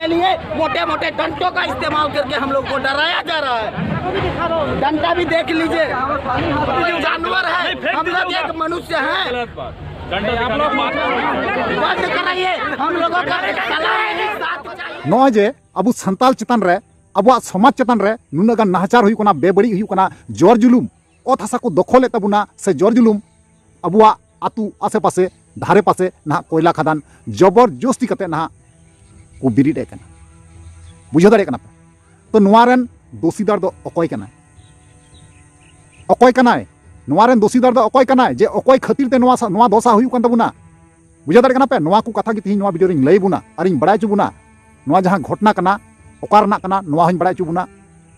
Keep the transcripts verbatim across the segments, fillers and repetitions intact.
लिए मोटे मोटे डंडों का इस्तेमाल करके हम लोग को डराया जा रहा है। डंडा भी देख लीजिए, जानवर है, हम लोग एक मनुष्य हैं। बंद कराइए, हम लोगों का सलाह है, साथ चाहिए। ᱱᱚᱜᱼᱚᱭ ᱡᱮ ᱟᱵᱚ ᱥᱟᱱᱛᱟᱞ ᱪᱮᱛᱟᱱ ᱨᱮ, ᱟᱵᱚᱣᱟᱜ ᱥᱚᱢᱟᱡᱽ ᱪᱮᱛᱟᱱ ᱨᱮ ᱱᱩᱱᱟᱹᱜ ᱜᱟᱱ ᱱᱟᱦᱟᱪᱟᱨ ᱦᱩᱭᱩᱜ ᱠᱟᱱᱟ, ᱵᱮᱵᱟᱹᱲᱤᱡ ᱦᱩᱭᱩᱜ ᱠᱟᱱᱟ, ᱡᱚᱨ ᱡᱩᱞᱩᱢ, ᱚᱛ ᱦᱟᱥᱟ ᱠᱚ ᱫᱚᱠᱷᱚᱞᱮᱫ ᱛᱟᱵᱚᱱᱟ ᱥᱮ ᱡᱚᱨ ᱡᱩᱞᱩᱢ ᱟᱵᱚᱣᱟᱜ ᱟᱹᱛᱩ ᱟᱥᱮ ᱯᱟᱥᱮ ᱫᱷᱟᱨᱮ ᱯᱟᱥᱮ ᱱᱟᱦᱟᱜ ᱠᱚᱭᱞᱟ ᱠᱷᱟᱫᱟᱱ ᱡᱚᱵᱚᱨ ᱡᱚᱥᱛᱤ ᱠᱟᱛᱮ ᱱᱟᱦᱟᱜ ᱠᱚ ᱵᱮᱨᱮᱫ ᱮᱫ ᱠᱟᱱᱟ᱾ ᱵᱩᱡᱷᱟᱹᱣ ᱫᱟᱲᱮᱭᱟᱜ ᱠᱟᱱᱟ ᱯᱮ? ᱛᱚ, ᱱᱚᱣᱟ ᱨᱮᱱ ᱫᱳᱥᱤᱫᱟᱨ ᱫᱚ ᱚᱠᱚᱭ ᱠᱟᱱᱟᱭ? ᱚᱠᱚᱭ ᱠᱟᱱᱟᱭ? ᱱᱚᱣᱟ ᱨᱮᱱ ᱫᱳᱥᱤᱫᱟᱨ ᱫᱚ ᱚᱠᱚᱭ ᱠᱟᱱᱟᱭ ᱡᱮ ᱚᱠᱚᱭ ᱠᱷᱟᱹᱛᱤᱨ ᱛᱮ ᱱᱚᱣᱟ ᱥᱟ-, ᱱᱚᱣᱟ ᱫᱚᱥᱟ ᱦᱩᱭᱩᱜ ᱠᱟᱱ ᱛᱟᱵᱚᱱᱟ? ᱵᱩᱡᱷᱟᱹᱣ ᱫᱟᱲᱮᱭᱟᱜ ᱠᱟᱱᱟ ᱯᱮ? ᱱᱚᱣᱟ ᱠᱚ ᱠᱟᱛᱷᱟ ᱜᱮ ᱛᱮᱦᱮᱧ ᱱᱚᱣᱟ ᱵᱷᱤᱰᱤᱭᱳ ᱨᱤᱧ ᱞᱟᱹᱭ ᱵᱚᱱᱟ ᱟᱨᱤᱧ ᱵᱟᱲᱟᱭ ᱦᱚᱪᱚ ᱵᱚᱱᱟ᱾ ᱱᱚᱣᱟ ᱡᱟᱦᱟᱸ ᱜᱷᱚᱴᱱᱟ ᱠᱟᱱᱟ, ᱚᱠᱟ ᱨᱮᱱᱟᱜ ᱠᱟᱱᱟ, ᱱᱚᱣᱟ ᱦᱚᱸᱧ ᱵᱟᱲᱟᱭ ᱦᱚᱪᱚ ᱵᱚᱱᱟ᱾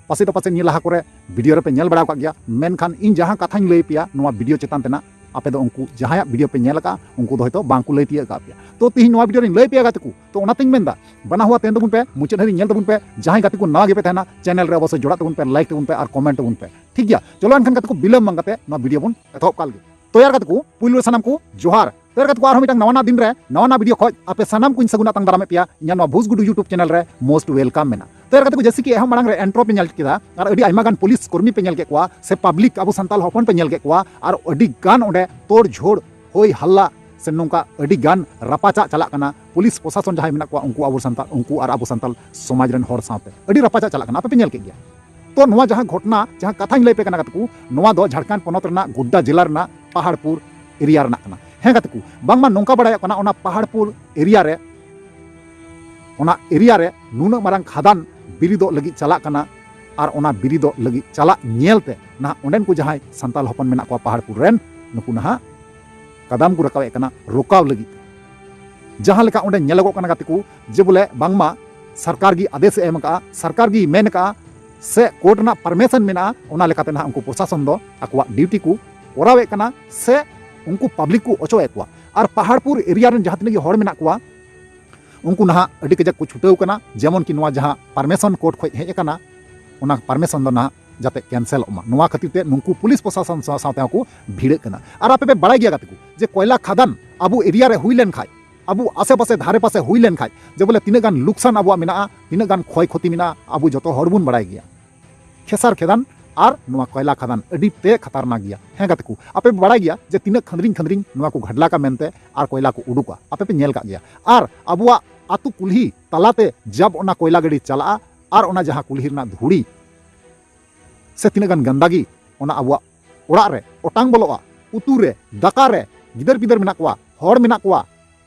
ᱯᱟᱥᱮ ᱫᱚ ᱯᱟᱥᱮ ᱱᱤᱭᱟᱹ ᱞᱟᱦᱟ ᱠᱚᱨᱮ ᱵᱷᱤᱰᱤᱭᱳ ᱨᱮᱯᱮ ᱧᱮᱞ ᱵᱟᱲᱟ ᱟᱠᱟᱫ ᱜᱮᱭᱟ, ᱢᱮᱱᱠᱷᱟᱱ ᱤᱧ ᱡᱟᱦᱟᱸ ᱠᱟᱛᱷᱟᱧ ᱞᱟᱹᱭ ᱯᱮᱭᱟ ᱱᱚᱣᱟ ᱵᱷᱤᱰᱤᱭᱳ ᱪᱮᱛᱟᱱ ᱛᱮᱱᱟᱜ, ᱟᱯᱮ ᱫᱚ ᱩᱱᱠᱩ ᱡᱟᱦᱟᱸᱭᱟᱜ ᱵᱷᱤᱰᱤᱭᱳ ᱯᱮ ᱧᱮᱞ ᱟᱠᱟᱫᱼᱟ, ᱩᱱᱠᱩ ᱫᱚ ᱦᱚᱭᱛᱳ ᱵᱟᱝ ᱠᱚ ᱞᱟᱹᱭ ᱛᱤᱭᱳᱜ ᱟᱠᱟᱫ ᱯᱮᱭᱟ᱾ ᱛᱚ, ᱛᱮᱦᱮᱧ ᱱᱚᱣᱟ ᱵᱷᱤᱰᱤᱭᱳ ᱨᱤᱧ ᱞᱟᱹᱭ ᱯᱮᱭᱟ ᱜᱟᱛᱮ ᱠᱚ᱾ ᱛᱚ, ᱚᱱᱟᱛᱤᱧ ᱢᱮᱱᱫᱟ, ᱵᱟᱱᱟ ᱦᱚᱲ ᱛᱟᱦᱮᱱ ᱛᱟᱵᱚᱱ ᱯᱮ, ᱢᱩᱪᱟᱹᱫ ᱦᱟᱹᱵᱤᱡ ᱧᱮᱞ ᱛᱟᱵᱚᱱ ᱯᱮ᱾ ᱡᱟᱦᱟᱸᱭ ᱜᱟᱛᱮ ᱠᱚ ᱱᱟᱣᱟ ᱜᱮᱯᱮ ᱛᱟᱦᱮᱱᱟ, ᱪᱮᱱᱮᱞ ᱨᱮ ᱚᱵᱚᱥᱥᱳᱭ ᱡᱚᱲᱟᱜ ᱛᱟᱵᱚᱱ ᱯᱮ, ᱞᱟᱭᱤᱠ ᱛᱟᱵᱚᱱ ᱯᱮ ᱟᱨ ᱠᱚᱢᱮᱱᱴ ᱛᱟᱵᱚᱱ ᱯᱮ᱾ ᱴᱷᱤᱠ ᱜᱮᱭᱟ, ᱪᱚᱞᱚ ᱮᱱᱠᱷᱟᱱ ᱜᱟᱛᱮ ᱠᱚ, ᱵᱤᱞᱚᱢ ᱵᱟᱝ ᱠᱟᱛᱮ ᱱᱚᱣᱟ ᱵᱷᱤᱰᱤᱭᱳ ᱵᱚᱱ ᱮᱛᱚᱦᱚᱵ ᱠᱟᱜ ᱞᱮᱜᱮ᱾ ᱛᱚ, ᱭᱟᱨ ᱜᱟᱛᱮ ᱠᱚ, ᱯᱩᱭᱞᱩ ᱨᱮ ᱥᱟᱱᱟᱢ ᱠᱚ ᱡᱚᱦᱟᱨ᱾ ᱛᱚ, ᱭᱟᱨ ᱜᱟᱛᱮ ᱠᱚ, ᱟᱨᱦᱚᱸ ᱢᱤᱫᱴᱟᱝ ᱱᱟᱣᱟ ᱱᱟᱜ ᱫᱤᱱ ᱨᱮ, ᱱᱟᱣᱟ ᱱᱟᱜ ᱵᱷᱤᱰᱤᱭᱳ ᱠᱷᱚᱡ ᱟᱯᱮ ᱥᱟᱱᱟᱢ ᱠᱚᱧ ᱥᱟᱹᱜᱩᱱ ᱟᱛᱟᱝ ᱫᱟᱨᱟᱢᱮᱫ ᱯᱮᱭᱟ ᱤᱧᱟᱹᱜ ᱱᱚᱣᱟ ᱵᱷᱩᱥ ᱜᱩᱰᱩ YouTube ᱪᱮᱱᱮᱞ ᱨᱮ most welcome ᱢᱮᱱᱟᱜᱼᱟ᱾ ᱛᱚ, ᱭᱟᱨ ᱜᱟᱛᱮ ᱠᱚ, ᱡᱮᱭᱥᱮ ᱠᱤ ᱮᱦᱚᱵ ᱢᱟᱲᱟᱝ ᱨᱮ ᱤᱱᱴᱨᱳ ᱯᱮ ᱧᱮᱞ ᱠᱮᱫᱟ ᱟᱨ ᱟᱹᱰᱤ ᱟᱭᱢᱟ ᱜᱟᱱ ᱯᱩᱞᱤᱥ ᱠᱚᱨᱢᱤ ᱯᱮ ᱧᱮᱞ ᱠᱮᱫ ᱠᱚᱣᱟ ᱥᱮ ᱯᱟᱵᱽᱞᱤᱠ ᱟᱵᱚ ᱥᱟᱱᱛᱟᱞ ᱦᱚᱯᱚᱱ ᱯᱮ ᱧᱮᱞ ᱠᱮᱫ ᱠᱚᱣᱟ ᱟᱨ ᱟᱹᱰᱤ ᱜᱟᱱ ᱚᱸᱰᱮ ᱛᱳᱲ ᱡᱷᱳᱲ, ᱦᱳᱭ ᱦᱟᱞᱞᱟ ᱥᱮ ᱱᱚᱝᱠᱟ ᱟᱹᱰᱤ ᱜᱟᱱ ᱨᱟᱯᱟᱪᱟᱜ ᱪᱟᱞᱟᱜ ᱠᱟᱱᱟ᱾ ᱯᱩᱞᱤᱥ ᱯᱨᱚᱥᱟᱥᱚᱱ ᱡᱟᱦᱟᱸᱭ ᱢᱮᱱᱟᱜ ᱠᱚᱣᱟ, ᱩᱱᱠᱩ ᱟᱵᱚ ᱥᱟᱱᱛᱟᱲ, ᱩᱱᱠᱩ ᱟᱨ ᱟᱵᱚ ᱥᱟᱱᱛᱟᱲ ᱥᱚᱢᱟᱡᱽ ᱨᱮᱱ ᱦᱚᱲ ᱥᱟᱶᱛᱮ ᱟᱹᱰᱤ ᱨᱟᱯᱟᱪᱟᱜ ᱪᱟᱞᱟᱜ ᱠᱟᱱᱟ, ᱟᱯᱮ ᱯᱮ ᱧᱮᱞ ᱠᱮᱫ ᱜᱮᱭᱟ᱾ ᱛᱚ, ᱱᱚᱣᱟ ᱡᱟᱦᱟᱸ ᱜᱷᱚᱴᱱᱟ, ᱡᱟᱦᱟᱸ ᱠᱟᱛᱷᱟᱧ ᱞᱟᱹᱭ ᱯᱮ ᱠᱟᱱᱟ ᱜᱟᱛᱮ ᱠᱚ, ᱱᱚᱣᱟ ᱫᱚ ᱡᱷᱟᱲᱠᱷᱚᱸᱰ ᱯᱚᱱᱚᱛ ᱨᱮᱱᱟᱜ ᱜᱳᱰᱰᱟ ᱡᱮᱞᱟ ᱨᱮᱱᱟᱜ ᱯᱟᱦᱟᱲᱯᱩᱨ ᱮᱨᱤᱭᱟ ᱨᱮᱱᱟᱜ ᱠᱟᱱᱟ᱾ ᱦᱮᱸ ᱜᱟᱛᱮ ᱠᱚ, ᱵᱟᱝᱢᱟ ᱱᱚᱝᱠᱟ ᱵᱟᱲᱟᱭᱚᱜ ᱠᱟᱱᱟ, ᱚᱱᱟ ᱯᱟᱦᱟᱲᱯᱩᱨ ᱮᱨᱤᱭᱟ ᱨᱮ, ᱚᱱᱟ ᱮᱨᱤᱭᱟ ᱨᱮ ᱱᱩᱱᱟᱹᱜ ᱢᱟᱨᱟᱝ ᱠᱷᱟᱫᱟᱱ ᱵᱤᱨᱤᱫᱚᱜ ᱞᱟᱹᱜᱤᱫ ᱪᱟᱞᱟᱜ ᱠᱟᱱᱟ ᱟᱨ ᱚᱱᱟ ᱵᱤᱨᱤᱫᱚᱜ ᱞᱟᱹᱜᱤᱫ ᱪᱟᱞᱟᱜ ᱧᱮᱞ ᱛᱮ ᱱᱟᱦᱟᱜ ᱚᱸᱰᱮᱱ ᱠᱚ ᱡᱟᱦᱟᱸᱭ ᱥᱟᱱᱛᱟᱞ ᱦᱚᱯᱚᱱ ᱢᱮᱱᱟᱜ ᱠᱚᱣᱟ ᱯᱟᱦᱟᱲᱯᱩᱨ ᱨᱮᱱ, ᱱᱩᱠᱩ ᱱᱟᱦᱟᱜ ᱠᱟᱫᱟᱢ ᱠᱚ ᱨᱟᱠᱟᱵᱮᱫ ᱠᱟᱱᱟ ᱨᱚᱠᱟᱣ ᱞᱟᱹᱜᱤᱫ᱾ ᱡᱟᱦᱟᱸ ᱞᱮᱠᱟ ᱚᱸᱰᱮ ᱧᱮᱞᱚᱜᱚᱜ ᱠᱟᱱᱟ ᱜᱟᱛᱮ ᱠᱚ, ᱡᱮ ᱵᱚᱞᱮ ᱵᱟᱝᱢᱟ ᱥᱚᱨᱠᱟᱨ ᱜᱮ ᱟᱫᱮᱥ ᱮ ᱮᱢ ᱟᱠᱟᱫᱼᱟ, ᱥᱚᱨᱠᱟᱨ ᱜᱮ ᱢᱮᱱ ᱟᱠᱟᱫᱼᱟ ᱥᱮ ᱠᱳᱨᱴ ᱨᱮᱱᱟᱜ ᱯᱟᱨᱢᱤᱥᱚᱱ ᱢᱮᱱᱟᱜᱼᱟ, ᱚᱱᱟ ᱞᱮᱠᱟᱛᱮ ᱱᱟᱦᱟᱜ ᱩᱱᱠᱩ ᱯᱨᱚᱥᱟᱥᱚᱱ ᱫᱚ ᱟᱠᱚᱣᱟᱜ ᱰᱤᱭᱩᱴᱤ ᱠᱚ ᱠᱚᱨᱟᱣᱮᱫ ᱠᱟᱱᱟ ᱥᱮ ᱩᱱᱠᱩ ᱯᱟᱵᱽᱞᱤᱠ ᱠᱚ ᱚᱪᱚᱭᱮᱫ ᱠᱚᱣᱟ᱾ ᱟᱨ ᱯᱟᱦᱟᱲᱯᱩᱨ ᱮᱨᱤᱭᱟ ᱨᱮᱱ ᱡᱟᱦᱟᱸ ᱛᱤᱱᱟᱹᱜ ᱜᱮ ᱦᱚᱲ ᱢᱮᱱᱟᱜ ᱠᱚᱣᱟ, ᱩᱱᱠᱩ ᱱᱟᱦᱟᱜ ᱟᱹᱰᱤ ᱠᱟᱡᱟᱠ ᱠᱚ ᱪᱷᱩᱴᱟᱹᱣ ᱠᱟᱱᱟ, ᱡᱮᱢᱚᱱ ᱠᱤ ᱱᱚᱣᱟ ᱡᱟᱦᱟᱸ ᱯᱟᱨᱢᱤᱥᱚᱱ ᱠᱳᱨᱴ ᱠᱷᱚᱱ ᱦᱮᱡ ᱟᱠᱟᱱᱟ, ᱚᱱᱟ ᱯᱟᱨᱢᱤᱥᱚᱱ ᱫᱚ ᱱᱟᱦᱟᱜ ᱡᱟᱛᱮ ᱠᱮᱱᱥᱮᱞᱚᱜ ᱢᱟ, ᱱᱚᱣᱟ ᱠᱷᱟᱹᱛᱤᱨ ᱛᱮ ᱱᱩᱠᱩ ᱯᱩᱞᱤᱥ ᱯᱨᱚᱥᱟᱥᱚᱱ ᱥᱟᱶ, ᱥᱟᱶᱛᱮ ᱦᱚᱸᱠᱚ ᱵᱷᱤᱲᱟᱹᱜ ᱠᱟᱱᱟ᱾ ᱟᱨ ᱟᱯᱮ ᱯᱮ ᱵᱟᱲᱟᱭ ᱜᱮᱭᱟ ᱜᱟᱛᱮ ᱠᱚ, ᱡᱮ ᱠᱚᱭᱞᱟ ᱠᱷᱟᱫᱟᱱ ᱟᱵᱚ ᱮᱨᱤᱭᱟ ᱨᱮ ᱦᱩᱭ ᱞᱮᱱ ᱠᱷᱟᱡ, ᱟᱵᱚ ᱟᱥᱮ ᱯᱟᱥᱮ ᱫᱷᱟᱨᱮ ᱯᱟᱥᱮ ᱦᱩᱭ ᱞᱮᱱ ᱠᱷᱟᱡ, ᱡᱮ ᱵᱚᱞᱮ ᱛᱤᱱᱟᱹᱜ ᱜᱟᱱ ᱞᱩᱠᱥᱟᱱ ᱟᱵᱚᱣᱟᱜ ᱢᱮᱱᱟᱜᱼᱟ, ᱛᱤᱱᱟᱹᱜ ᱜᱟᱱ ᱠᱷᱚᱭ ᱠᱷᱚᱛᱤ ᱢᱮᱱᱟᱜᱼᱟ, ᱟᱵᱚ ᱡᱚᱛᱚ ᱦᱚᱲ ᱵᱚᱱ ᱵᱟᱲᱟᱭ ᱜᱮᱭᱟ᱾ ᱠᱷᱮᱥᱟᱨ ᱠᱷᱮᱫᱟᱱ ᱟᱨ ᱱᱚᱣᱟ ᱠᱚᱭᱞᱟ ᱠᱷᱟᱫᱟᱱ ᱟᱹᱰᱤ ᱛᱮ ᱠᱷᱟᱛᱟᱨᱱᱟᱠ ᱜᱮᱭᱟ᱾ ᱦᱮᱸ ᱜᱟᱛᱮ ᱠᱚ, ᱟᱯᱮ ᱯᱮ ᱵᱟᱲᱟᱭ ᱜᱮᱭᱟ ᱡᱮ ᱛᱤᱱᱟᱹᱜ ᱠᱷᱟᱸᱫᱽᱨᱤᱧ ᱠᱷᱟᱸᱫᱽᱨᱤᱧ ᱱᱚᱣᱟ ᱠᱚ ᱜᱷᱟᱰᱞᱟᱠᱟ ᱢᱮᱱᱛᱮ ᱟᱨ ᱠᱚᱭᱞᱟ ᱠᱚ ᱩᱰᱩᱠᱟ, ᱟᱯᱮ ᱯᱮ ᱧᱮᱞ ᱠᱟᱜ ᱜᱮᱭᱟ᱾ ᱟᱨ ᱟᱵᱚᱣᱟᱜ ᱟᱹᱛᱩ ᱠᱩᱞᱦᱤ ᱛᱟᱞᱟᱛᱮ ᱡᱟᱵ ᱚᱱᱟ ᱠᱚᱭᱞᱟ ᱜᱟᱹᱰᱤ ᱪᱟᱞᱟᱜᱼᱟ ᱟᱨ ᱚᱱᱟ ᱡᱟᱦᱟᱸ ᱠᱩᱞᱦᱤ ᱨᱮᱱᱟᱜ ᱫᱷᱩᱲᱤ ᱥᱮ ᱛᱤᱱᱟᱹᱜ ᱜᱟᱱ ᱜᱟᱱᱫᱟᱜᱤ ᱚᱱᱟ ᱟᱵᱚᱣᱟᱜ ᱚᱲᱟᱜ ᱨᱮ ᱚᱴᱟᱝ ᱵᱚᱞᱚᱜᱼᱟ, ᱩᱛᱩ ᱨᱮ, ᱫᱟᱠᱟ ᱨᱮ, ᱜᱤᱫᱟᱹᱨ ᱯᱤᱫᱟᱹᱨ ᱢᱮᱱᱟᱜ ᱠᱚᱣᱟ, ᱦᱚᱲ ᱢᱮᱱᱟᱜ ᱠᱚᱣᱟ,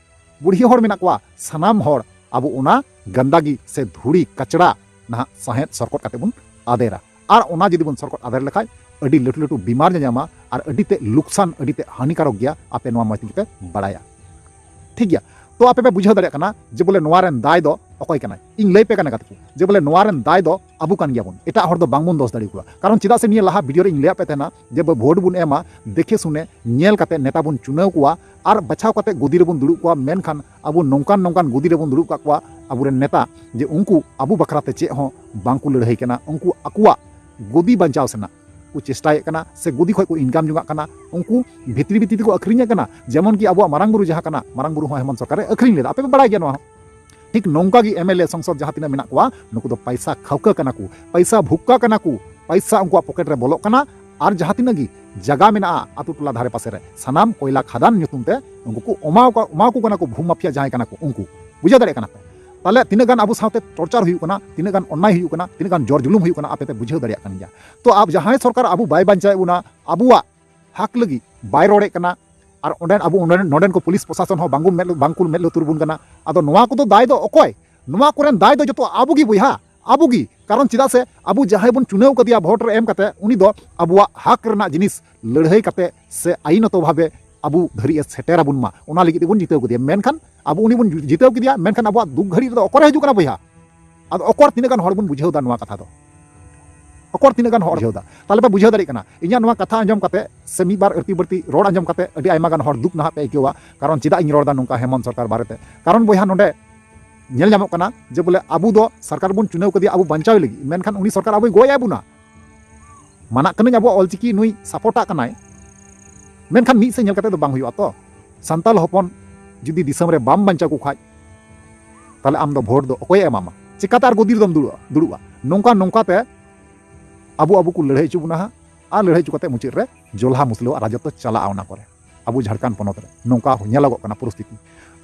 ᱵᱩᱲᱦᱤ ᱦᱚᱲ ᱢᱮᱱᱟᱜ ᱠᱚᱣᱟ, ᱥᱟᱱᱟᱢ ᱦᱚᱲ ᱟᱵᱚ ᱚᱱᱟ ᱜᱟᱱᱫᱟᱜᱤ ᱥᱮ ᱫᱷᱩᱲᱤ ᱠᱟᱪᱲᱟ ᱱᱟᱦᱟᱜ ᱥᱟᱦᱮᱸᱫ ᱥᱚᱨᱠᱚᱴ ᱠᱟᱛᱮ ᱵᱚᱱ ᱟᱫᱮᱨᱟ᱾ ᱟᱨ ᱚᱱᱟ ᱡᱩᱫᱤ ᱵᱚᱱ ᱥᱚᱨᱠᱚᱴ ᱟᱫᱮᱨ ᱞᱮᱠᱷᱟᱡ ᱟᱹᱰᱤ ᱞᱟᱹᱴᱩ ᱞᱟᱹᱴᱩ ᱵᱤᱢᱟᱨ ᱧᱟᱧᱟᱢᱟ ᱟᱨ ᱟᱹᱰᱤ ᱛᱮ ᱞᱩᱠᱥᱟᱱ, ᱟᱹᱰᱤ ᱛᱮ ᱦᱟᱹᱱᱤᱠᱟᱨᱚᱠ ᱜᱮᱭᱟ᱾ ᱟᱯᱮ ᱱᱚᱣᱟ ᱢᱚᱡᱽ ᱛᱮᱜᱮ ᱯᱮ ᱵᱟᱲᱟᱭᱟ᱾ ᱴᱷᱤᱠ ᱜᱮᱭᱟ? ᱛᱚ ᱟᱯᱮ ᱯᱮ ᱵᱩᱡᱷᱟᱹᱣ ᱫᱟᱲᱮᱭᱟᱜ ᱠᱟᱱᱟ ᱡᱮ ᱵᱚᱞᱮ ᱱᱚᱣᱟ ᱨᱮᱱ ᱫᱟᱭ ᱫᱚ ᱚᱠᱚᱭ ᱠᱟᱱᱟᱭ? ᱤᱧ ᱞᱟᱹᱭ ᱯᱮ ᱠᱟᱱᱟ ᱜᱟᱛᱮ ᱠᱚ, ᱡᱮ ᱵᱚᱞᱮ ᱱᱚᱣᱟ ᱨᱮᱱ ᱫᱟᱭ ᱫᱚ ᱟᱵᱚ ᱠᱟᱱ ᱜᱮᱭᱟᱵᱚᱱ, ᱮᱴᱟᱜ ᱦᱚᱲ ᱫᱚ ᱵᱟᱝᱵᱚᱱ ᱫᱳᱥ ᱫᱟᱲᱮ ᱟᱠᱚᱣᱟ᱾ ᱠᱟᱨᱚᱱ ᱪᱮᱫᱟᱜ ᱥᱮ ᱱᱤᱭᱟᱹ ᱞᱟᱦᱟ ᱵᱷᱤᱰᱤᱭᱳ ᱨᱮ ᱤᱧ ᱞᱟᱹᱭᱟᱫ ᱯᱮ ᱛᱟᱦᱮᱱᱟ ᱡᱮ ᱵᱚ ᱵᱷᱳᱴ ᱵᱚᱱ ᱮᱢᱟ, ᱫᱮᱠᱷᱮ ᱥᱩᱱᱮ ᱧᱮᱞ ᱠᱟᱛᱮ ᱱᱮᱛᱟ ᱵᱚᱱ ᱪᱩᱱᱟᱹᱣ ᱠᱚᱣᱟ ᱟᱨ ᱵᱟᱪᱷᱟᱣ ᱠᱟᱛᱮ ᱜᱚᱫᱤ ᱨᱮᱵᱚᱱ ᱫᱩᱲᱩᱵ ᱠᱚᱣᱟ᱾ ᱢᱮᱱᱠᱷᱟᱱ ᱟᱵᱚ ᱱᱚᱝᱠᱟᱱ ᱱᱚᱝᱠᱟᱱ ᱜᱚᱫᱤ ᱨᱮᱵᱚᱱ ᱫᱩᱲᱩᱵ ᱠᱟᱜ ᱠᱚᱣᱟ ᱟᱵᱚᱨᱮᱱ ᱱᱮᱛᱟ, ᱡᱮ ᱩᱱᱠᱩ ᱟᱵᱚ ᱵᱟᱠᱷᱨᱟ ᱛᱮ ᱪᱮᱫ ᱦᱚᱸ ᱵᱟᱝᱠᱚ ᱞᱟᱹᱲᱦᱟᱹᱭ ᱠᱟᱱᱟ, ᱩᱱᱠᱩ ᱟᱠᱚᱣᱟᱜ ᱜᱚᱫᱤ ᱵᱟᱧᱪᱟᱣ ᱥᱮᱱᱟᱜ ᱠᱚ ᱪᱮᱥᱴᱟᱭᱮᱫ ᱠᱟᱱᱟ ᱥᱮ ᱜᱚᱫᱤ ᱠᱷᱚᱡ ᱠᱚ ᱤᱱᱠᱟᱢ ᱡᱚᱝᱟᱜ ᱠᱟᱱᱟ, ᱩᱱᱠᱩ ᱵᱷᱤᱛᱨᱤ ᱵᱷᱤᱛᱨᱤ ᱛᱮᱠᱚ ᱟᱹᱠᱷᱨᱤᱧᱮᱫ ᱠᱟᱱᱟ᱾ ᱡᱮᱢᱚᱱ ᱠᱤ ᱟᱵᱚᱣᱟᱜ ᱢᱟᱨᱟᱝ ᱵᱩᱨᱩ ᱡᱟᱦᱟᱸ ᱠᱟᱱᱟ, ᱢᱟᱨᱟᱝ ᱵᱩᱨᱩ ᱦᱚᱸ ᱦᱮᱢᱚᱱᱛ ᱥᱚᱨᱠᱟᱨᱮ ᱟᱹᱠᱷᱨᱤᱧ ᱞᱮᱫᱟ, ᱟᱯᱮ ᱯᱮ ᱵᱟᱲᱟᱭ ᱜᱮᱭᱟ ᱱᱚᱣᱟ ᱦᱚᱸ᱾ ᱴᱷᱤᱠ ᱱᱚᱝᱠᱟ ᱜᱮ ᱮᱢ ᱮᱞ ᱮ ᱥᱚᱝᱥᱚᱫ ᱡᱟᱦᱟᱸ ᱛᱤᱱᱟᱹᱜ ᱢᱮᱱᱟᱜ ᱠᱚᱣᱟ, ᱱᱩᱠᱩ ᱫᱚ ᱯᱟᱭᱥᱟ ᱠᱷᱟᱹᱣᱠᱟᱹ ᱠᱟᱱᱟ ᱠᱚ, ᱯᱟᱭᱥᱟ ᱵᱷᱩᱠᱠᱟ ᱠᱟᱱᱟ ᱠᱚ, ᱯᱟᱭᱥᱟ ᱩᱱᱠᱩᱣᱟᱜ ᱯᱚᱠᱮᱴ ᱨᱮ ᱵᱚᱞᱚᱜ ᱠᱟᱱᱟ᱾ ᱟᱨ ᱡᱟᱦᱟᱸ ᱛᱤᱱᱟᱹᱜ ᱜᱮ ᱡᱟᱭᱜᱟ ᱢᱮᱱᱟᱜᱼᱟ ᱟᱛᱳ ᱴᱚᱞᱟ ᱫᱷᱟᱨᱮ ᱯᱟᱥᱮ ᱨᱮ, ᱥᱟᱱᱟᱢ ᱠᱚᱭᱞᱟ ᱠᱷᱟᱫᱟᱱ ᱧᱩᱛᱩᱢ ᱛᱮ ᱩᱱᱠᱩ ᱠᱚ ᱮᱢᱟᱣ ᱠᱚ, ᱮᱢᱟᱣ ᱠᱚ ᱠᱟᱱᱟ ᱠᱚ ᱵᱷᱩ ᱢᱟᱯᱷᱤᱭᱟ ᱡᱟᱦᱟᱸᱭ ᱠᱟᱱᱟ ᱠᱚ ᱩᱱᱠᱩ᱾ ᱵᱩᱡᱷᱟᱹᱣ ᱫᱟᱲᱮᱭᱟᱜ ᱠᱟᱱᱟ ᱯᱮ? ᱛᱟᱦᱞᱮ ᱛᱤᱱᱟᱹᱜ ᱜᱟᱱ ᱟᱵᱚ ᱥᱟᱶᱛᱮ ᱴᱚᱨᱪᱟᱨ ᱦᱩᱭᱩᱜ ᱠᱟᱱᱟ, ᱛᱤᱱᱟᱹᱜ ᱜᱟᱱ ᱚᱱᱱᱟᱭ ᱦᱩᱭᱩᱜ ᱠᱟᱱᱟ, ᱛᱤᱱᱟᱹᱜ ᱜᱟᱱ ᱡᱳᱨ ᱡᱩᱞᱩᱢ ᱦᱩᱭᱩᱜ ᱠᱟᱱᱟ, ᱟᱯᱮ ᱯᱮ ᱵᱩᱡᱷᱟᱹᱣ ᱫᱟᱲᱮᱭᱟᱜ ᱠᱟᱱ ᱜᱮᱭᱟ᱾ ᱛᱚ ᱟᱵ-, ᱡᱟᱦᱟᱸᱭ ᱥᱚᱨᱠᱟᱨ ᱟᱵᱚ ᱵᱟᱭ ᱵᱟᱧᱪᱟᱣᱮᱫ ᱵᱚᱱᱟ, ᱟᱵᱚᱣᱟᱜ ᱦᱟᱠ ᱞᱟᱹᱜᱤᱫ ᱵᱟᱭ ᱨᱚᱲᱮᱫ ᱠᱟᱱᱟ, ᱟᱨ ᱚᱸᱰᱮᱱ ᱟᱵᱚ ᱚᱸᱰᱮᱱ ᱱᱚᱰᱮᱱ ᱠᱚ ᱯᱩᱞᱤᱥ ᱯᱨᱚᱥᱟᱥᱚᱱ ᱦᱚᱸ ᱵᱟᱝᱠᱚ ᱢᱮᱫ, ᱵᱟᱝᱠᱚ ᱢᱮᱫ ᱞᱩᱛᱩᱨ ᱵᱚᱱ ᱠᱟᱱᱟ᱾ ᱟᱫᱚ ᱱᱚᱣᱟ ᱠᱚᱫᱚ ᱫᱟᱭ ᱫᱚ ᱚᱠᱚᱭ? ᱱᱚᱣᱟ ᱠᱚᱨᱮᱱ ᱫᱟᱭ ᱫᱚ ᱡᱚᱛᱚ ᱟᱵᱚ ᱜᱮ ᱵᱚᱭᱦᱟ, ᱟᱵᱚ ᱜᱮ᱾ ᱠᱟᱨᱚᱱ ᱪᱮᱫᱟᱜ ᱥᱮ ᱟᱵᱚ ᱡᱟᱦᱟᱸᱭ ᱵᱚᱱ ᱪᱩᱱᱟᱹᱣ ᱠᱟᱫᱮᱭᱟ ᱵᱷᱳᱴ ᱨᱮ ᱮᱢ ᱠᱟᱛᱮ, ᱩᱱᱤ ᱫᱚ ᱟᱵᱚᱣᱟᱜ ᱦᱟᱠ ᱨᱮᱱᱟᱜ ᱡᱤᱱᱤᱥ ᱞᱟᱹᱲᱦᱟᱹᱭ ᱠᱟᱛᱮ ᱥᱮ ᱟᱭᱤᱱᱚᱛᱚ ᱵᱷᱟᱵᱮ ᱟᱵᱚ ᱫᱷᱟᱹᱨᱤᱡ ᱮ ᱥᱮᱴᱮᱨ ᱟᱵᱚᱱ ᱢᱟ, ᱚᱱᱟ ᱞᱟᱹᱜᱤᱫ ᱛᱮᱵᱚᱱ ᱡᱤᱛᱟᱹᱣ ᱠᱟᱫᱮᱭᱟ᱾ ᱢᱮᱱᱠᱷᱟᱱ ᱟᱵᱚ ᱩᱱᱤ ᱵᱚᱱ ᱡᱤᱛᱟᱹᱣ ᱠᱮᱫᱮᱭᱟ, ᱢᱮᱱᱠᱷᱟᱱ ᱟᱵᱚᱣᱟᱜ ᱫᱩᱠ ᱜᱷᱟᱹᱲᱤᱡ ᱨᱮᱫᱚ ᱚᱠᱚᱭᱮ ᱦᱤᱡᱩᱜ ᱠᱟᱱᱟ ᱵᱚᱭᱦᱟ? ᱟᱫᱚ ᱚᱠᱚᱨ ᱛᱤᱱᱟᱹᱜ ᱜᱟᱱ ᱦᱚᱲ ᱵᱚᱱ ᱵᱩᱡᱷᱟᱹᱣ ᱫᱟ ᱱᱚᱣᱟ ᱠᱟᱛᱷᱟ ᱫᱚ? ᱚᱠᱚᱨ ᱛᱤᱱᱟᱹᱜ ᱜᱟᱱ ᱦᱚᱲ ᱵᱩᱡᱷᱟᱹᱣ ᱫᱟ? ᱛᱟᱦᱞᱮ ᱯᱮ ᱵᱩᱡᱷᱟᱹᱣ ᱫᱟᱲᱮᱭᱟᱜ ᱠᱟᱱᱟ, ᱤᱧᱟᱹᱜ ᱱᱚᱣᱟ ᱠᱟᱛᱷᱟ ᱟᱸᱡᱚᱢ ᱠᱟᱛᱮ ᱥᱮ ᱢᱤᱫ ᱵᱟᱨ ᱟᱹᱲᱛᱤ ᱵᱟᱹᱲᱛᱤ ᱨᱚᱲ ᱟᱸᱡᱚᱢ ᱠᱟᱛᱮ ᱟᱹᱰᱤ ᱟᱭᱢᱟ ᱜᱟᱱ ᱦᱚᱲ ᱫᱩᱠ ᱱᱟᱦᱟᱜ ᱯᱮ ᱟᱹᱭᱠᱟᱹᱣᱟ᱾ ᱠᱟᱨᱚᱱ ᱪᱮᱫᱟᱜ ᱤᱧ ᱨᱚᱲ ᱫᱟ ᱱᱚᱝᱠᱟ ᱦᱮᱢᱚᱱᱛ ᱥᱚᱨᱠᱟᱨ ᱵᱟᱨᱮᱛᱮ? ᱠᱟᱨᱚᱱ ᱵᱚᱭᱦᱟ, ᱱᱚᱰᱮ ᱧᱮᱞ ᱧᱟᱢᱚᱜ ᱠᱟᱱᱟ ᱡᱮ ᱵᱚᱞᱮ ᱟᱵᱚ ᱫᱚ ᱥᱚᱨᱠᱟᱨ ᱵᱚᱱ ᱪᱩᱱᱟᱹᱣ ᱠᱟᱫᱮᱭᱟ ᱟᱵᱚ ᱵᱟᱧᱪᱟᱣ ᱞᱟᱹᱜᱤᱫ, ᱢᱮᱱᱠᱷᱟᱱ ᱩᱱᱤ ᱥᱚᱨᱠᱟᱨ ᱟᱵᱚᱭ ᱜᱚᱡ ᱮᱫ ᱵᱚᱱᱟ᱾ ᱢᱟᱱᱟᱜ ᱠᱟᱹᱱᱟᱹᱧ ᱟᱵᱚᱣᱟᱜ ᱚᱞᱪᱤᱠᱤ ᱱᱩᱭ ᱥᱟᱯᱳᱨᱴᱟᱜ ᱠᱟᱱᱟᱭ, ᱢᱮᱱᱠᱷᱟᱱ ᱢᱤᱫ ᱥᱮᱫ ᱧᱮᱞ ᱠᱟᱛᱮ ᱫᱚ ᱵᱟᱝ ᱦᱩᱭᱩᱜᱼᱟ᱾ ᱛᱚ ᱥᱟᱱᱛᱟᱞ ᱦᱚᱯᱚᱱ ᱡᱩᱫᱤ ᱫᱤᱥᱚᱢ ᱨᱮ ᱵᱟᱢ ᱵᱟᱧᱪᱟᱣ ᱠᱚ ᱠᱷᱟᱡ, ᱛᱟᱦᱞᱮ ᱟᱢ ᱫᱚ ᱵᱷᱳᱴ ᱫᱚ ᱚᱠᱚᱭᱮ ᱮᱢᱟᱢᱟ? ᱪᱤᱠᱟᱛᱮ ᱟᱨ ᱜᱚᱫᱤ ᱨᱮᱫᱚᱢ ᱫᱩᱲᱩᱵᱼᱟ, ᱫᱩᱲᱩᱵᱼᱟ? ᱱᱚᱝᱠᱟ, ᱱᱚᱝᱠᱟ ᱛᱮ ᱟᱵᱚ, ᱟᱵᱚ ᱠᱚ ᱞᱟᱹᱲᱦᱟᱹᱭ ᱦᱚᱪᱚ ᱵᱚᱱᱟ ᱦᱟᱸᱜ, ᱟᱨ ᱞᱟᱹᱲᱦᱟᱹᱭ ᱦᱚᱪᱚ ᱠᱟᱛᱮ ᱢᱩᱪᱟᱹᱫ ᱨᱮ ᱡᱚᱞᱦᱟ ᱢᱩᱥᱞᱟᱹᱣᱟᱜ ᱨᱟᱡᱚᱛᱵᱚ ᱪᱟᱞᱟᱜᱼᱟ ᱚᱱᱟ ᱠᱚᱨᱮ᱾ ᱟᱵᱚ ᱡᱷᱟᱲᱠᱷᱚᱸᱰ ᱯᱚᱱᱚᱛ ᱨᱮ ᱱᱚᱝᱠᱟ ᱧᱮᱞᱚᱜᱚᱜ ᱠᱟᱱᱟ ᱯᱚᱨᱤᱥᱛᱷᱤᱛᱤ᱾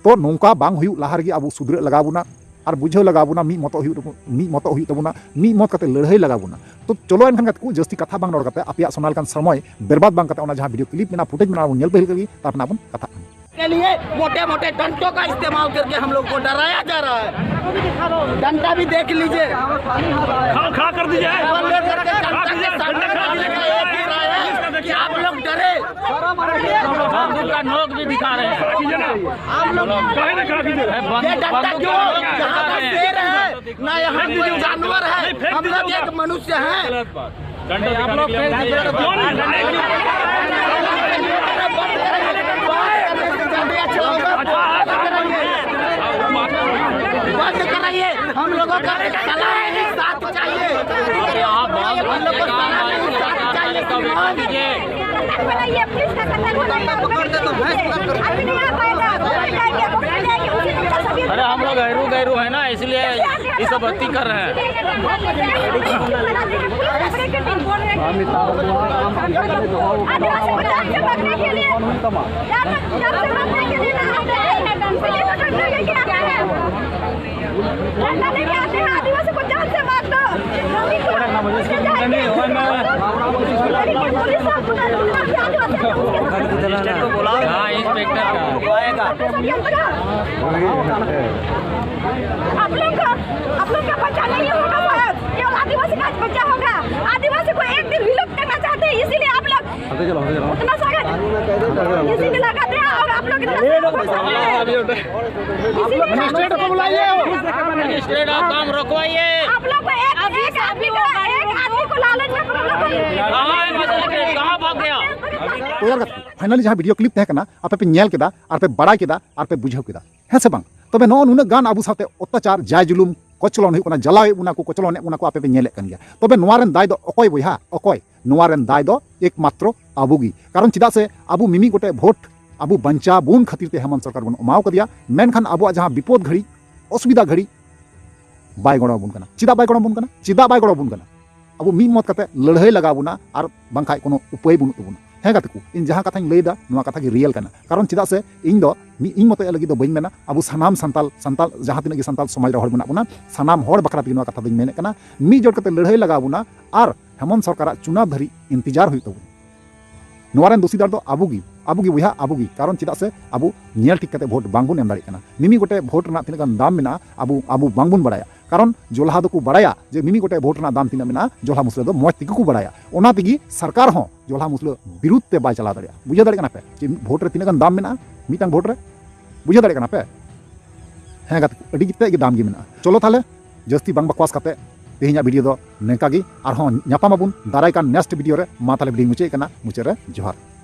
ᱛᱚ, ᱱᱚᱝᱠᱟ ᱵᱟᱝ ᱦᱩᱭᱩᱜ ᱞᱟᱦᱟ ᱨᱮᱜᱮ ᱟᱵᱚ ᱥᱩᱫᱷᱨᱟᱹᱜ ᱞᱟᱜᱟᱣ ᱵᱚᱱᱟ ᱟᱨ ᱵᱩᱡᱷᱟᱹᱣ ᱞᱟᱜᱟᱣ ᱵᱚᱱᱟ, ᱢᱤᱫ ᱢᱚᱛᱚᱜ ᱦᱩᱭᱩᱜ ᱛᱟᱵᱚ-, ᱢᱤᱫ ᱢᱚᱛᱚᱜ ᱦᱩᱭᱩᱜ ᱛᱟᱵᱚᱱᱟ, ᱢᱤᱫ ᱢᱚᱛ ᱠᱟᱛᱮ ᱞᱟᱹᱲᱦᱟᱹᱭ ᱞᱟᱜᱟᱣ ᱵᱚᱱᱟ᱾ ᱛᱚ, ᱪᱚᱞᱚ ᱮᱱᱠᱷᱟᱱ ᱜᱟᱛᱮ ᱠᱚ, ᱡᱟᱹᱥᱛᱤ ᱠᱟᱛᱷᱟ ᱵᱟᱝ ᱨᱚᱲ ᱠᱟᱛᱮ, ᱟᱯᱮᱭᱟᱜ ᱥᱚᱱᱟ ᱞᱮᱠᱟᱱ ᱥᱚᱢᱚᱭ ᱵᱮᱨᱵᱟᱫ ᱵᱟᱝ ᱠᱟᱛᱮ, ᱚᱱᱟ ᱡᱟᱦᱟᱸ video clip ᱢᱮᱱᱟᱜᱼᱟ, footage ᱢᱮᱱᱟᱜᱼᱟ, ᱵᱚᱱ ᱧᱮᱞ ᱯᱟᱹᱦᱤᱞ ᱞᱮᱜᱮ, ᱛᱟᱨᱯᱚᱨᱮ ᱟᱵᱚᱱ ᱠᱟᱛᱷᱟᱜ ᱠᱟᱱᱟ᱾ के लिए मोटे मोटे डंडों का इस्तेमाल करके हम लोग को डराया जा रहा है। डंडा भी देख लीजिए। खड़ा, खड़ा कर दीजिए। ऊपर लेकर के खड़ा जनता के कीजिए, सामने डंडा खड़ा खड़ा कीजिए। करने का एक ही राय है कि आप लोग डरे। बंदूक का नोक भी दिखा रहे हैं। खड़ा कीजिए ना। आप लोग काहे ना खड़ा कीजिए? ये बंदूक, डंडा बंदूक क्यों? का नोक यहाँ का दिखा रहे हैं। शेर है, ना यहाँ कोई जानवर है। हम लोग एक मनुष्य हैं। गलत बात। डंडा आप लोग फेंक दीजिए। क्यों नहीं? बंद कराइए, हम लोगों का सलाह नहीं, साथ चाहिए। अरे आप बात हम लोग को सलाह नहीं, साथ चाहिए, श्रीमान। अरे हम लोग गैरू गैरू है ना, इसलिए ये सब अति कर रहे हैं। आदिवासी को जान से मारने के लिए, जान, जान से मारने के लिए ना, हम लोग ये तो करने के लिए आते हैं। लड़ना लेके आते हैं, आदिवासी को जान से मार दो। पुलिस और पुलिस आदिवासी को उसके साथ हाँ, इंस्पेक्टर का। आप लोग का, आप लोग का बच्चा नहीं होगा शायद, केवल आदिवासी का बच्चा होगा। आदिवासी को एक दिन विलुप्त करना चाहते हैं, इसीलिए आप लोग उतना सारा किसी भी लगाते हैं और आप लोग इतना सारा इसीलिए मजिस्ट्रेट को बुलाइए। मजिस्ट्रेट, आप काम रुकवाइए। आप लोग को एक, एक आदमी का, एक आदमी को लालच में आप लोग को कहाँ है मजिस्ट्रेट? कहाँ भाग गया? ᱛᱚ ᱭᱟᱨ ᱜᱟᱛᱮ, finally ᱡᱟᱦᱟᱸ video clip ᱛᱟᱦᱮᱸ ᱠᱟᱱᱟ, ᱟᱯᱮ ᱯᱮ ᱧᱮᱞ ᱠᱮᱫᱟ ᱟᱨ ᱯᱮ ᱵᱟᱲᱟᱭ ᱠᱮᱫᱟ ᱟᱨ ᱯᱮ ᱵᱩᱡᱷᱟᱹᱣ ᱠᱮᱫᱟ, ᱦᱮᱸ ᱥᱮ ᱵᱟᱝ? ᱛᱚᱵᱮ ᱱᱚᱜᱼᱚ ᱱᱩᱱᱟᱹᱜ ᱜᱟᱱ ᱟᱵᱚ ᱥᱟᱶᱛᱮ ᱚᱛᱛᱟᱪᱟᱨ, ᱡᱟᱭ ᱡᱩᱞᱩᱢ, ᱠᱚᱪᱞᱚᱱ ᱦᱩᱭᱩᱜ ᱠᱟᱱᱟ, ᱡᱟᱞᱟᱣᱮᱫ ᱵᱚᱱᱟ ᱠᱚ, ᱠᱚᱪᱞᱚᱱᱮᱫ ᱵᱚᱱᱟ ᱠᱚ, ᱟᱯᱮ ᱯᱮ ᱧᱮᱞᱮᱫ ᱠᱟᱱ ᱜᱮᱭᱟ᱾ ᱛᱚᱵᱮ ᱱᱚᱣᱟ ᱨᱮᱱ ᱫᱟᱭ ᱫᱚ ᱚᱠᱚᱭ ᱵᱚᱭᱦᱟ? ᱚᱠᱚᱭ? ᱱᱚᱣᱟ ᱨᱮᱱ ᱫᱟᱭ ᱫᱚ ᱮᱠᱢᱟᱛᱨᱚ ᱟᱵᱚ ᱜᱮ᱾ ᱠᱟᱨᱚᱱ ᱪᱮᱫᱟᱜ ᱥᱮ ᱟᱵᱚ ᱢᱤᱢᱤᱫ ᱜᱚᱴᱮᱡ ᱵᱷᱳᱴ ᱟᱵᱚ ᱵᱟᱧᱪᱟᱣ ᱵᱚᱱ ᱠᱷᱟᱹᱛᱤᱨ ᱛᱮ ᱦᱮᱢᱚᱱᱛ ᱥᱚᱨᱠᱟᱨ ᱵᱚᱱ ᱮᱢᱟᱣ ᱠᱟᱫᱮᱭᱟ, ᱢᱮᱱᱠᱷᱟᱱ ᱟᱵᱚᱣᱟᱜ ᱡᱟᱦᱟᱸ ᱵᱤᱯᱚᱫ ᱜᱷᱟᱹᱲᱤ, ᱚᱥᱩᱵᱤᱫᱷᱟ ᱜᱷᱟᱹᱲᱤ ᱵᱟᱭ ᱜᱚᱲᱚ ᱟᱵᱚᱱ ᱠᱟᱱᱟ᱾ ᱪᱮᱫᱟᱜ ᱵᱟᱭ ᱜᱚᱲᱚ ᱟᱵᱚᱱ ᱠᱟᱱᱟ? ᱪᱮᱫᱟᱜ ᱵᱟᱭ ᱜᱚᱲᱚ ᱟᱵᱚᱱ ᱠᱟᱱᱟ? ᱟᱵᱚ ᱢᱤᱫ ᱢᱚᱛ ᱠᱟᱛᱮ ᱞᱟᱹᱲᱦᱟᱹᱭ ᱞᱟᱜᱟᱣ ᱵᱚᱱᱟ, ᱟᱨ ᱵᱟᱝᱠᱷᱟᱡ ᱠᱳᱱᱳ ᱩᱯᱟᱹᱭ ᱵᱟᱹᱱᱩᱜ ᱛᱟᱵᱚᱱᱟ᱾ ᱦᱮᱸ ᱜᱟᱛᱮ ᱠᱚ, ᱤᱧ ᱡᱟᱦᱟᱸ ᱠᱟᱛᱷᱟᱧ ᱞᱟᱹᱭᱫᱟ, ᱱᱚᱣᱟ ᱠᱟᱛᱷᱟ ᱜᱮ ᱨᱤᱭᱮᱞ ᱠᱟᱱᱟ᱾ ᱠᱟᱨᱚᱱ ᱪᱮᱫᱟᱜ ᱥᱮ ᱤᱧ ᱫᱚ ᱢᱤᱫ ᱤᱧ ᱢᱚᱛᱚ ᱞᱟᱹᱜᱤᱫ ᱫᱚ ᱵᱟᱹᱧ ᱢᱮᱱᱟ, ᱟᱵᱚ ᱥᱟᱱᱟᱢ ᱥᱟᱱᱛᱟᱞ ᱥᱟᱱᱛᱟᱞ ᱡᱟᱦᱟᱸ ᱛᱤᱱᱟᱹᱜ ᱜᱮ ᱥᱟᱱᱛᱟᱞ ᱥᱚᱢᱟᱡᱽ ᱨᱮ ᱦᱚᱲ ᱢᱮᱱᱟᱜ ᱵᱚᱱᱟ, ᱥᱟᱱᱟᱢ ᱦᱚᱲ ᱵᱟᱠᱷᱨᱟ ᱛᱮᱜᱮ ᱱᱚᱣᱟ ᱠᱟᱛᱷᱟ ᱫᱚᱧ ᱢᱮᱱᱮᱫ ᱠᱟᱱᱟ᱾ ᱢᱤᱫ ᱡᱳᱴ ᱠᱟᱛᱮ ᱞᱟᱹᱲᱦᱟᱹᱭ ᱞᱟᱜᱟᱣ ᱵᱚᱱᱟ, ᱟᱨ ᱦᱮᱢᱚᱱᱛ ᱥᱚᱨᱠᱟᱨᱟᱜ ᱪᱩᱱᱟᱣ ᱫᱷᱟᱹᱨᱤᱡ ᱤᱱᱛᱤᱡᱟᱨ ᱦᱩᱭᱩᱜ ᱛᱟᱵᱚᱱᱟ᱾ ᱱᱚᱣᱟ ᱨᱮᱱ ᱫᱳᱥᱤᱫᱟᱨ ᱫᱚ ᱟᱵᱚ ᱜᱮ, ᱟᱵᱚ ᱜᱮ ᱵᱚᱭᱦᱟ, ᱟᱵᱚ ᱜᱮ᱾ ᱠᱟᱨᱚᱱ ᱪᱮᱫᱟᱜ ᱥᱮ ᱟᱵᱚ ᱧᱮᱞ ᱴᱷᱤᱠ ᱠᱟᱛᱮ ᱵᱷᱳᱴ ᱵᱟᱝᱵᱚᱱ ᱮᱢ ᱫᱟᱲᱮᱭᱟᱜ ᱠᱟᱱᱟ᱾ ᱢᱤᱢᱤᱫ ᱜᱚᱴᱮᱡ ᱵᱷᱳᱴ ᱨᱮᱱᱟᱜ ᱛᱤᱱᱟᱹᱜ ᱜᱟᱱ ᱫᱟᱢ ᱢᱮᱱᱟᱜᱼᱟ, ᱟᱵᱚ, ᱟᱵᱚ ᱵᱟᱝᱵᱚᱱ ᱵᱟᱲᱟᱭᱟ᱾ ᱠᱟᱨᱚᱱ ᱡᱚᱞᱦᱟ ᱫᱚᱠᱚ ᱵᱟᱲᱟᱭᱟ ᱡᱮ ᱢᱤᱢᱤᱫ ᱜᱚᱴᱮᱡ ᱵᱷᱳᱴ ᱨᱮᱱᱟᱜ ᱫᱟᱢ ᱛᱤᱱᱟᱹᱜ ᱢᱮᱱᱟᱜᱼᱟ, ᱡᱚᱞᱦᱟ ᱢᱩᱥᱞᱟᱹ ᱫᱚ ᱢᱚᱡᱽ ᱛᱮᱜᱮ ᱠᱚ ᱵᱟᱲᱟᱭᱟ᱾ ᱚᱱᱟ ᱛᱮᱜᱮ ᱥᱚᱨᱠᱟᱨ ᱦᱚᱸ ᱡᱚᱞᱦᱟ ᱢᱩᱥᱞᱟᱹ ᱵᱤᱨᱩᱫᱷ ᱛᱮ ᱵᱟᱭ ᱪᱟᱞᱟᱣ ᱫᱟᱲᱮᱭᱟᱜᱼᱟ᱾ ᱵᱩᱡᱷᱟᱹᱣ ᱫᱟᱲᱮᱭᱟᱜ ᱠᱟᱱᱟ ᱯᱮ ᱡᱮ ᱵᱷᱳᱴ ᱨᱮ ᱛᱤᱱᱟᱹᱜ ᱜᱟᱱ ᱫᱟᱢ ᱢᱮᱱᱟᱜᱼᱟ ᱢᱤᱫᱴᱟᱝ ᱵᱷᱳᱴ ᱨᱮ? ᱵᱩᱡᱷᱟᱹᱣ ᱫᱟᱲᱮᱭᱟᱜ ᱠᱟᱱᱟ ᱯᱮ? ᱦᱮᱸ ᱜᱟᱛᱮ ᱠᱚ, ᱟᱹᱰᱤ ᱛᱮᱫ ᱜᱮ ᱫᱟᱢ ᱜᱮ ᱢᱮᱱᱟᱜᱼᱟ᱾ ᱪᱚᱞᱚ ᱛᱟᱦᱞᱮ, ᱡᱟᱹᱥᱛᱤ ᱵᱟᱝ ᱵᱟᱠᱣᱟᱥ ᱠᱟᱛᱮ ᱛᱮᱦᱮᱧᱟᱜ ᱵᱷᱤᱰᱤᱭᱳ ᱫᱚ ᱱᱤᱝᱠᱟ ᱜᱮ᱾ ᱟᱨᱦᱚᱸ ᱧᱟᱯᱟᱢ ᱟᱵᱚᱱ ᱫᱟᱨᱟᱭ ᱠᱟᱱ ᱱᱮᱠᱥᱴ ᱵᱷᱤᱰᱤᱭᱳ ᱨᱮ᱾ ᱢᱟ ᱛᱟᱦᱞᱮ ᱵᱷᱤᱰᱤᱭᱳᱧ ᱢᱩᱪᱟᱹᱫ ᱠᱟᱱᱟ, ᱢᱩᱪᱟᱹᱫ ᱨᱮ ᱡᱚᱦᱟᱨ᱾